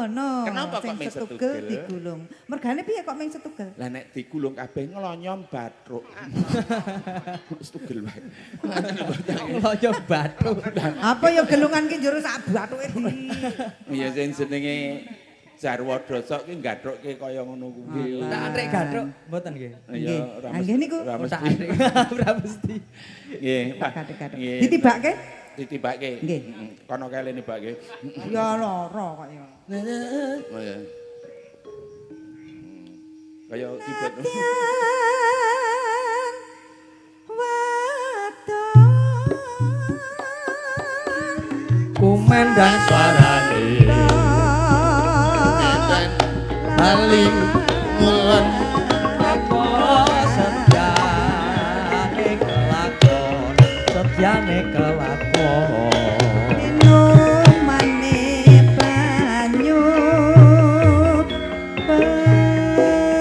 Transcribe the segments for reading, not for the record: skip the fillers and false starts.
Ngono. Kenapa kok sing ming setugel setugel? Digulung. Mergane piye kok ming setugel? Lah nek digulung kabeh nglonyom bathuk. Setugel wae. Nglonyom bathuk. Apa ya gelungan ki njero sak bathuke di. Ya sing jenenge jarwa dosok ki nggathukke kaya ngono kuwi. Tak atrek gathuk mboten nggih. Ya ora Ah, nggih niku. Ora Oh, tak mesti. atrek ora mesti. Nggih, Pak. Gathuk-gathuk. Nggih. Ditibake? Ditibake. Nggih. Heeh. Kono kele nibake. Ya lara kok ya. Oh ya. Kaya keyboard. Wadon Kumandang Suarane bali ngulon apa setyane kelakon, setyane kelakon. Minumane banyu bening.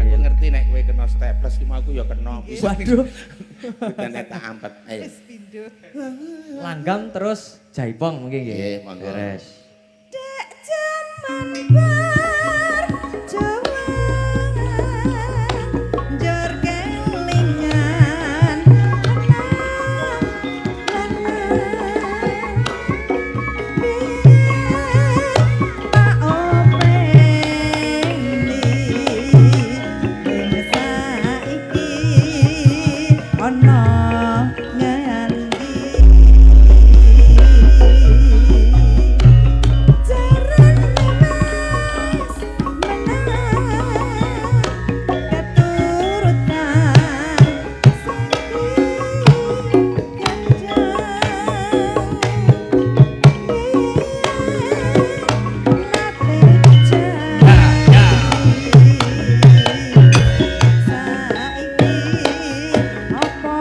Aku ngerti nek kowe kena staples ki mau aku ya kena. Waduh. Dan nek tak ampet. Ayo. Wis pindho. Langgam terus jaipong mungkin nggih. Nggih, monggo. Beres. Dek jaman perjuangan njur kelingan lanang biyen tak openi ning saiki ana ngendi. Jaran wis menang keturutan sing digendang nate saiki apa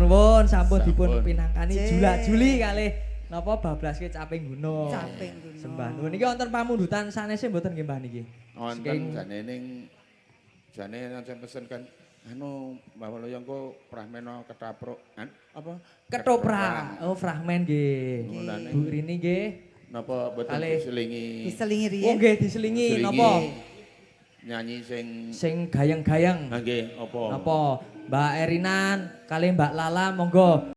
nuwun sampun dipun Sampun. pinangkani Cek. jula-juli kalih napa bablaske caping gunung. Caping gunung. Sembah nuwun. Niki wonten pamundutan sanese mboten nggih Mbah niki? Wonten Saking- jane ning jane nang pesen kan anu Mbah Waluyo engko prahmena ketapruk an, apa? Ketoprak. Oh, fragmen nggih. Mulane. Bu Rini nggih. Napa mboten Kalih. diselingi? Diselingi riyen. Oh nggih diselingi Diselingi napa? Nyanyi sing Sing gayeng-gayeng. Ah, nggih apa? Napa? Mbak Erinan kalih Mbak Lala monggo.